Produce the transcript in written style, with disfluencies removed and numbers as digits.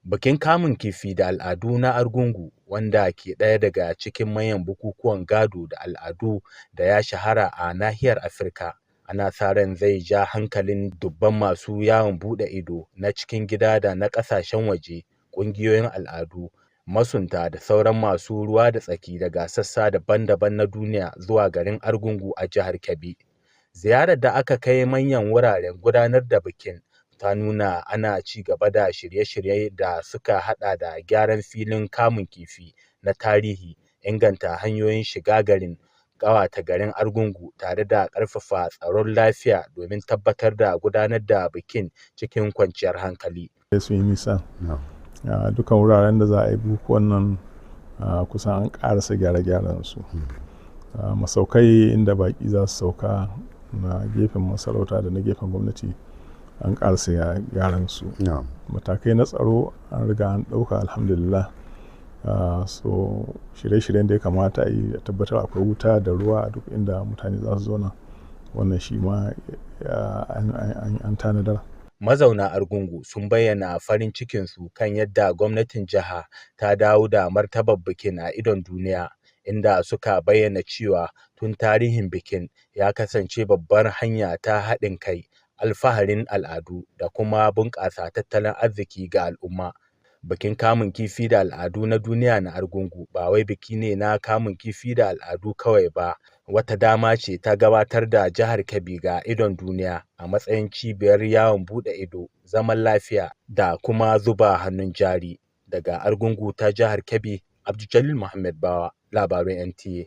Bikin kamun kifi da al'adu na Argungu, wanda ke ɗaya daga cikin manyan bukukuwan gado da al'adu da ya shahara a nahiyar Afirka, ana sa ran zai ja hankalin dubban masu yawon buɗe ido na cikin gida da na ƙasashen waje, ƙungiyoyin al'adu, masunta da sauran masu ruwa da tsaki daga sassa daban-daban na duniya zuwa garin Argungu a jihar Kebbi. Ziyarar da aka kai manyan wuraren gudanar da bikin ta nuna ana ci gaba da shirye-shirye da suka haɗa da gyaran filin kamun kifi na tarihi, inganta hanyoyin shiga garin, ƙawata garin Argungu tare da ƙarfafa tsaron lafiya domin tabbatar da gudanar da bikin cikin kwanciyar hankali. Sun yi nisa. Dukkan wuraren da za a yi bukukuwan nan kusan an ƙarasa gyare-gyaren su. Masaukai inda baƙi za su sauka na gefen masarauta da na gefen gwamnati an ƙarasa gyaran su. Matakai na tsaro an riga an ɗauka, alhamdulillah. So shirye-shiryen da ya kamata a yi a tabbatar akwai wuta da ruwa a duk inda mutane za su zauna, wannan shi ma an tanadar. Mazauna Argungu sun bayyana farin cikinsu kan yadda gwamnatin jiha ta dawo da martabar bikin a idon duniya, inda suka bayyana cewa tun tarihin bikin ya kasance babbar hanya ta haɗin kai, alfaharin al'adu da kuma bunƙasa tattalin arziki ga al'umma. Bikin kamun kifi da al'adu na duniya na Argungu ba wai biki ne na kamun kifi da al'adu kawai ba, wata dama ce ta gabatar da jihar Kebbi ga idon duniya a matsayin cibiyar yawon buɗe ido, zaman lafiya da kuma zuba hannun jari. Daga Argungu ta jihar Kebbi, Abdul Muhammad Bawa, labarun NTA.